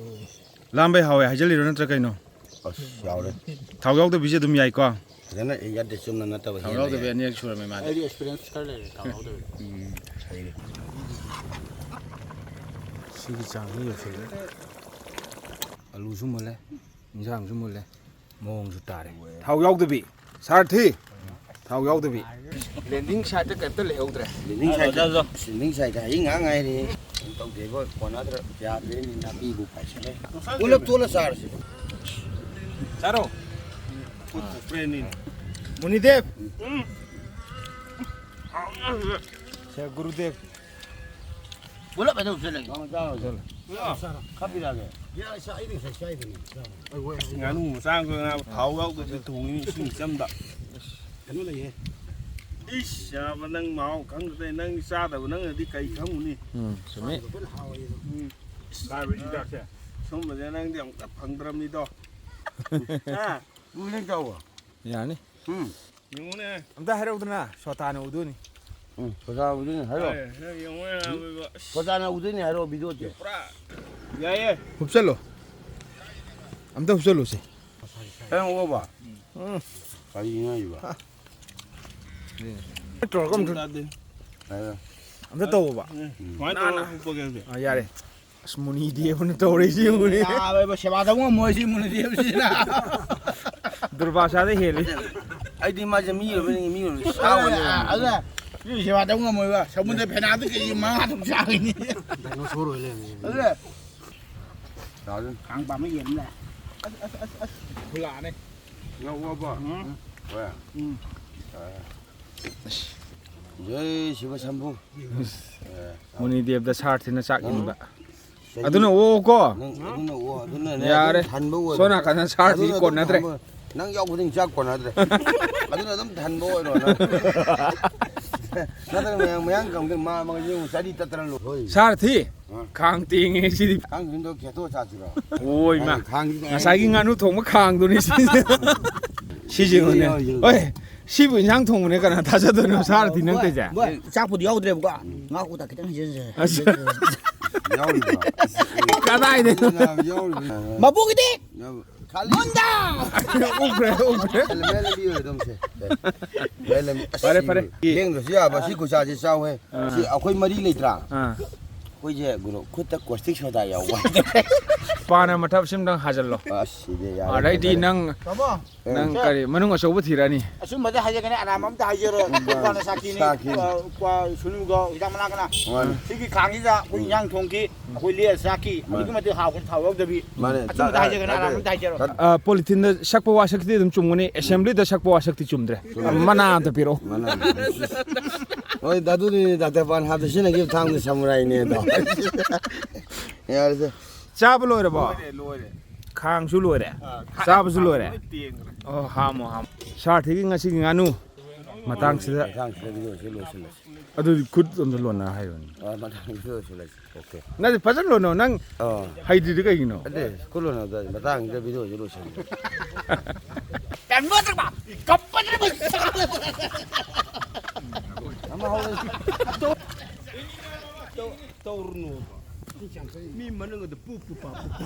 ꯂꯥꯝꯕꯩ ꯍꯥꯎꯋꯦ ꯍꯥꯏꯖꯜꯂꯤꯔꯣ ꯅꯠꯇ꯭ꯔ ꯀꯩꯅꯣ? ꯑꯁ, ꯌꯥꯎꯔꯦ꯫ ꯊꯥꯎ ꯌꯥꯎꯗꯕꯤꯁꯦ ꯑꯗꯨꯝ ꯌꯥꯏꯀꯣ? ꯐꯖꯅ ꯌꯥꯗꯦ, ꯆꯨꯝꯅ ꯅꯠꯇꯕ ꯊꯥꯎ ꯍꯦꯟꯅ ꯌꯥꯎꯗꯕꯤ ꯌꯥꯏ꯫ ꯑꯅꯤꯔꯛ ꯁꯨꯔꯝꯃꯦ ꯃꯥꯗꯤ꯫ ꯑꯩꯗꯤ ꯑꯦꯛꯁꯄꯤꯔꯤꯌꯦꯟꯁ ꯈꯔ ꯂꯩꯔꯦ ꯊꯥꯎ ꯌꯥꯎꯗꯕꯤꯗ꯫ ꯎꯝ, ꯍꯩꯔꯦ꯫ ꯁꯤꯒꯤ ꯆꯥꯡꯁꯤ ꯌꯧꯁꯜꯂꯦ꯫ ꯑꯂꯨꯁꯨ ꯃꯨꯜꯂꯦ, ꯏꯟꯁꯥꯡꯁꯨ ꯃꯨꯜꯂꯦ, ꯃꯑꯣꯡꯁꯨ ꯇꯥꯔꯦ꯫ ꯊꯥꯎ ꯌꯥꯎꯗꯕꯤ꯫ ꯁꯥꯔꯊꯤ꯫ ꯊꯥꯎ ꯌꯥꯎꯗꯕꯤ꯫ ꯂꯦꯟꯗꯤꯡ ꯁꯥꯏꯠꯇ ꯀꯩꯝꯇ ꯂꯩꯍꯧꯗ꯭ꯔꯦ꯫ ꯂꯦꯟꯗꯤꯡ ꯁꯥꯏꯠꯇ, ꯂꯦꯟꯗꯤꯡ ꯁꯥꯏꯠꯇ ꯍꯌꯦꯡ ꯉꯥꯏꯍꯥꯛ ꯉꯥꯏꯔꯦ꯫ ꯀꯩꯅꯣ ꯇꯧꯗꯦꯕ, ꯀꯣꯟꯅꯗ꯭ꯔ ꯌꯥꯗ꯭ꯔꯦꯅꯦ, ꯅꯥꯄꯤꯕꯨ ꯄꯥꯏꯁꯜꯂꯦ꯫ ꯄꯨꯂꯞ ꯇꯣꯠꯂ ꯆꯥꯔꯁꯤ꯫ ꯆꯥꯔꯣ꯫ ꯃꯨꯅꯤꯗꯦꯞ꯫ ꯁꯦ ꯒꯨꯔꯨꯗꯦꯕ꯫ ꯄꯨꯂꯞ ꯑꯗꯨꯝ ꯆꯠꯂꯒꯦ꯫ ꯆꯥꯔꯣ, ꯆꯥꯔꯣ꯫ ꯈꯔ ꯄꯤꯔꯛꯑꯒꯦ꯫ ꯉꯥꯅꯨ ꯃꯆꯥ ꯑꯃꯈꯛ ꯊꯥꯎ ꯌꯥꯎꯗꯕꯤ ꯊꯣꯡꯉꯤ ꯏꯁꯤꯡ ꯏꯆꯝꯗ꯫ ꯀꯩꯅꯣ ꯂꯩꯌꯦ꯫ ꯏꯁ, ꯌꯥꯕ, ꯅꯪ ꯃꯍꯥꯎ ꯈꯪꯗ꯭ꯔꯦ꯫ ꯅꯪ ꯆꯥꯗꯕ ꯅꯪꯅꯗꯤ ꯀꯩ ꯈꯪꯉꯨꯅꯤ? ꯎꯝ, ꯆꯨꯝꯃꯤ꯫ ꯏꯁ, ꯂꯥꯏꯕ ꯍꯤꯗꯥꯛꯁꯦ꯫ ꯁꯨꯝꯕꯁꯦ ꯅꯪꯗꯤ ꯑꯃꯨꯛꯇ ꯐꯪꯗ꯭ꯔꯕꯅꯤꯗꯣ꯫ ꯍꯥ? ꯎꯏꯅ ꯆꯥꯎꯕ꯫ ꯌꯥꯅꯤ꯫ ꯎꯝ꯫ ꯌꯦꯡꯉꯨꯅꯦ꯫ ꯑꯝꯇ ꯍꯥꯏꯔꯛꯎꯗꯅ, ꯁꯣꯇꯥꯅ ꯎꯗꯣꯏꯅꯤ꯫ ꯎꯝ, ꯁꯣꯇꯥꯅ ꯎꯗꯣꯏꯅꯤ, ꯍꯥꯏꯔꯣ꯫ ꯑꯦ, ꯅꯪ ꯌꯦꯡꯉꯨꯅꯦ, ꯂꯥꯏꯕ꯫ ꯑꯁ, ꯁꯣꯇꯥꯅ ꯎꯗꯣꯏꯅꯤ, ꯍꯥꯏꯔꯣ, ꯚꯤꯗꯤꯑꯣꯁꯦ꯫ ꯄꯨꯔꯥ ꯌꯥꯏꯌꯦ꯫ ꯍꯨꯞꯆꯜꯂꯣ꯫ ꯑꯝꯇ ꯍꯨꯞꯆꯜꯂꯨꯁꯦ꯫ ꯀꯩꯅꯣ ꯑꯣꯕ? ꯎꯝ꯫ ꯀꯔꯤꯅꯣ ꯍꯥꯏꯁꯤꯕꯣ? ꯇꯧꯔꯒ ꯑꯝꯇ, ꯍꯥꯏꯔꯣ꯫ ꯑꯝꯇ ꯇꯧꯕ꯫ ꯎꯝ, ꯁꯨꯃꯥꯏꯅ ꯇꯧꯔꯒ ꯍꯨꯞꯄꯒꯦ ꯍꯧꯖꯤꯛ꯫ ꯑꯥ, ꯌꯥꯔꯦ꯫ ꯑꯁ, ꯃꯨꯅꯤꯗꯦꯕꯅ ꯇꯧꯔꯛꯏꯁꯤ ꯌꯦꯡꯉꯨꯅꯦ꯫ ꯌꯥꯔꯣꯏꯕ, ꯁꯦꯕꯥ ꯇꯧ ꯉꯝꯃꯣꯏ ꯁꯤ ꯃꯨꯅꯤꯗꯦꯕꯁꯤꯅ꯫ ꯗꯨꯔꯕꯥꯁꯥꯗ ꯍꯦꯜꯂꯤ꯫ ꯑꯩꯗꯤ ꯃꯥꯁꯦ ꯃꯤ ꯑꯣꯏꯕ ꯅꯤꯡꯉꯤ, ꯃꯤ ꯑꯣꯏꯕ ꯁꯥ ꯑꯣꯏ ꯂꯩꯔꯝꯃꯦ꯫ ꯑꯗꯨꯅ ꯃꯤ ꯁꯦꯕꯥ ꯇꯧ ꯉꯝꯃꯣꯏꯕ꯫ ꯁꯃꯨꯗ꯭ꯔ ꯐꯦꯅꯥꯗꯨ ꯀꯦꯖꯤ ꯃꯉꯥ ꯇꯔꯨꯛ ꯆꯥꯒꯅꯤ꯫ ꯗꯥꯏꯅꯣꯁꯣꯔ ꯑꯣꯏ ꯂꯩꯔꯝꯃꯦ꯫ ꯑꯗꯨꯅ ꯌꯥꯗꯣꯏꯅꯤ꯫ ꯈꯥꯡ ꯄꯥꯝꯕ ꯌꯦꯟ ꯑꯃ ꯂꯩ꯫ ꯐꯨꯂꯥꯅꯦ꯫ ꯌꯥꯎꯕ? ꯍꯣꯏ꯫ ꯎꯝ꯫ ꯖꯩ ꯁꯤꯕ ꯁꯝꯕꯨ꯫ ꯃꯨꯅꯤꯗꯦꯕꯗ ꯁꯥꯔꯊꯤꯅ ꯆꯥꯛ ꯏꯟꯕ꯫ ꯆꯍꯤ ꯑꯗꯨꯅ ꯑꯣꯀꯣ꯫ ꯅꯪ ꯑꯗꯨꯅ ꯑꯣ, ꯑꯗꯨꯅꯅꯦ ꯌꯥꯔꯦ꯫ ꯑꯗꯨꯝ ꯊꯟꯕ ꯑꯣꯏꯔꯦ꯫ ꯁꯣꯝ ꯅꯥꯀꯟꯗ ꯁꯥꯔꯊꯤ ꯑꯗꯨꯅ ꯑꯗꯨꯝ ꯀꯣꯟꯅꯗ꯭ꯔꯦ꯫ ꯊꯟꯕ ꯑꯣꯏꯔꯦ꯫ ꯅꯪ ꯌꯥꯎꯕꯗꯤ ꯆꯥꯛ ꯀꯣꯟꯅꯗ꯭ꯔꯦ꯫ ꯑꯗꯨꯅ ꯑꯗꯨꯝ ꯊꯟꯕ ꯑꯣꯏꯔꯣ ꯅꯪ꯫ ꯅꯠꯇ꯭ꯔꯒ ꯃꯌꯥꯡ, ꯃꯌꯥꯡ ꯀꯪꯗꯅ ꯃꯥ ꯑꯃꯒ ꯌꯦꯡꯉꯨ, ꯆꯔꯤ ꯇꯠꯇꯅ ꯂꯣꯏ꯫ ꯁꯥꯔꯊꯤ, ꯑꯥ꯫ ꯈꯥꯡ ꯇꯦꯡꯉꯦ ꯁꯤꯗꯤ꯫ ꯈꯥꯡ ꯇꯦꯡꯗꯣ ꯈꯦꯠꯇꯣꯛꯑ ꯆꯥꯁꯤꯔꯣ? ꯑꯣꯏ ꯃꯥ꯫ ꯈꯥꯡ, ꯈꯥꯡꯁꯤꯗ ꯉꯁꯥꯏꯒꯤ ꯉꯥꯅꯨ ꯊꯣꯡꯕ ꯈꯥꯡꯗꯨꯅꯤ ꯁꯤꯁꯦ꯫ ꯁꯤꯁꯦ ꯌꯦꯡꯉꯨꯅꯦ꯫ ꯌꯥꯎ, ꯌꯥꯎ꯫ ꯍꯣꯏ, ꯁꯤꯕꯨ ꯏꯟꯁꯥꯡ ꯊꯣꯡꯕꯅꯦ ꯀꯅꯥ ꯊꯥꯖꯗꯣꯏꯅꯣ? ꯁꯥꯔꯊꯤ ꯅꯪ ꯇꯧꯏꯁꯦ꯫ ꯚꯥꯏ, ꯆꯥꯛꯄꯨꯗꯤ ꯌꯥꯎꯗ꯭ꯔꯦꯕꯀꯣ꯫ ꯉꯥ ꯀꯧꯇꯥ ꯈꯤꯇꯪ ꯍꯩꯖꯤꯟꯁꯦ꯫ ꯑꯁ꯫ ꯌꯥꯎꯔꯤꯕ꯭ꯔꯣ? ꯀꯗꯥꯏꯗꯩꯅꯣ? ꯌꯥꯎꯔꯤꯕ꯭ꯔꯣ? ꯃꯕꯨꯒꯤꯗꯤ ꯌꯥꯎ-, ꯈꯥꯂꯤ꯫ ꯃꯨꯟꯗꯥ! ꯎꯞꯈ꯭ꯔꯦ, ꯎꯞꯈ꯭ꯔꯦ꯫ ꯃꯌꯥꯏ ꯂꯝꯕꯤ ꯑꯣꯏꯔꯗꯧꯁꯦ꯫ ꯃꯌꯥꯏ ꯂꯝꯕꯤ꯫ ꯑꯁ, ꯐꯔꯦ, ꯐꯔꯦ꯫ ꯁꯤ ꯂꯦꯡꯗ꯭ꯔꯁꯨ ꯌꯥꯕ, ꯁꯤ ꯈꯨꯠꯁꯥꯁꯦ ꯆꯥꯎꯍꯦ꯫ ꯑꯥ꯫ ꯁꯤ ꯑꯩꯈꯣꯏ ꯃꯔꯤ ꯂꯩꯇ꯭ꯔꯥ? ꯑꯥ꯫ ꯑꯩꯈꯣꯏꯁꯦ ꯒ꯭ꯔꯨꯞ ꯈꯨꯠꯇ ꯀꯣꯁꯇꯤꯛ ꯁꯣꯗꯥ ꯌꯥꯎꯕ ꯍꯥꯏꯇꯥꯔꯦ꯫ ꯄꯥꯅ ꯃꯊꯛ ꯁꯤꯝꯗꯪ ꯍꯥꯖꯜꯂꯣ꯫ ꯑꯁ, ꯁꯤꯗꯤ ꯌꯥꯔꯦ, ꯑꯗꯩꯗꯤ ꯐꯖꯔꯦ꯫ ꯅꯪ, ꯇꯥꯃꯣ, ꯅꯪ ꯁꯦ꯫ ꯀꯔꯤ, ꯃꯅꯨꯡ ꯑꯆꯧꯕ ꯊꯤꯔꯛꯑꯅꯤ꯫ ꯑꯆꯨꯝꯕꯗ ꯍꯥꯏꯖꯒꯅꯤ, ꯑꯔꯥꯟꯕ ꯑꯝꯇ ꯍꯥꯏꯖꯔꯣꯏ꯫ ꯎꯝ꯫ ꯀ꯭ꯋꯥꯅ ꯁꯥꯈꯤꯅꯤ꯫ ꯁꯥꯈꯤꯅꯤ꯫ ꯑ, ꯀ꯭ꯋꯥ ꯁꯨꯅꯨꯒ ꯍꯤꯗꯥꯛ ꯃꯅꯥ ꯀꯅꯥ? ꯃꯥꯅꯤ꯫ ꯁꯤꯒꯤ ꯈꯥꯡꯁꯤꯗ ꯑꯩꯈꯣꯏ ꯏꯟꯖꯥꯡ ꯊꯣꯡꯈꯤ, ꯑꯩꯈꯣꯏ ꯂꯦꯛꯑ ꯆꯥꯈꯤ꯫ ꯃꯥꯅꯤ꯫ ꯑꯗꯨꯛꯀꯤ ꯃꯇꯤꯛ ꯍꯥꯎꯈ꯭ꯔꯦ, ꯊꯥꯎ ꯌꯥꯎꯗꯕꯤ꯫ ꯃꯥꯅꯦ꯫ ꯑꯆꯨꯝꯕꯗ ꯍꯥꯏꯖꯒꯅꯤ, ꯑꯔꯥꯟꯕ ꯑꯝꯇ ꯍꯥꯏꯖꯔꯣꯏ꯫ ꯑ, ꯄꯣꯂꯤꯊꯤꯟꯗ ꯁꯛꯄ ꯋꯥꯁꯛꯇꯤ ꯑꯗꯨꯝ ꯆꯨꯝꯒꯅꯤ, ꯑꯦꯁꯦꯝꯕ꯭ꯂꯤꯗ ꯁꯛꯄ ꯋꯥꯁꯛꯇꯤ ꯆꯨꯝꯗ꯭ꯔꯦ꯫ ꯆꯨꯝꯃꯦ꯫ ꯃꯅꯥ ꯑꯝꯇ ꯄꯤꯔꯛꯑꯣ꯫ ꯃꯅꯥ꯫ ꯍꯣꯏ, ꯑꯗꯨꯅꯤ ꯗꯥꯛꯇꯔ ꯄꯥꯟ ꯍꯥꯞꯇ ꯁꯤꯖꯤꯟꯅꯈꯤꯕ ꯊꯥꯡꯗ ꯁꯃꯨꯔꯥꯏꯅꯦ ꯑꯗꯣ꯫ ꯌꯥꯔꯦꯁꯦ꯫ ꯆꯥꯕ ꯂꯣꯏꯔꯕꯣ? ꯂꯣꯏꯔꯦ, ꯂꯣꯏꯔꯦ꯫ ꯈꯥꯡꯁꯨ ꯂꯣꯏꯔꯦ? ꯑꯥ, ꯈꯥꯡ-, ꯆꯥꯕꯁꯨ ꯈꯥꯡ ꯂꯣꯏꯔꯦ? ꯂꯣꯏ ꯇꯦꯡꯈ꯭ꯔꯦ꯫ ꯑꯣ, ꯍꯥꯝꯃꯣ, ꯍꯥꯝꯃꯣ꯫ ꯁꯥꯔ ꯊꯤꯒꯤ ꯉꯁꯤꯒꯤ ꯉꯥꯅꯨ ꯃꯇꯥꯡꯁꯤꯗ꯫ ꯃꯇꯥꯡꯁꯤꯗ ꯚꯤꯗꯤꯑꯣꯁꯤ ꯂꯣꯏꯁꯤꯜꯂꯁꯤ꯫ ꯑꯗꯨꯗꯤ ꯈꯨꯠ ꯑꯝꯇ ꯂꯣꯟꯅ ꯍꯥꯏꯔꯣꯅꯦ꯫ ꯑ, ꯃꯇꯥꯡꯁꯤꯗ ꯂꯣꯏꯁꯤꯜꯂꯁꯤ꯫ ꯑꯣꯀꯦ꯫ ꯅꯠꯇꯦ, ꯐꯖꯅ ꯂꯣꯟꯅꯣ꯫ ꯅꯪ ꯑ꯫ ꯍꯩꯇ꯭ꯔꯤꯗꯨ ꯀꯩꯒꯤꯅꯣ? ꯅꯠꯇꯦ, ꯈꯨꯠ ꯂꯣꯟꯅꯕꯗ ꯃꯇꯥꯡꯁꯤꯗ ꯚꯤꯗꯤꯑꯣꯁꯤ ꯂꯣꯏꯁꯤꯜꯂꯁꯤ꯫ ꯑꯃ ꯍꯧꯔꯦ꯫ ꯇꯧꯔꯨꯅꯨ꯫ ꯃꯤ ꯃꯅꯨꯡꯗ ꯄꯨ ꯄꯨ ꯄꯥ ꯄꯨ ꯄꯥ꯫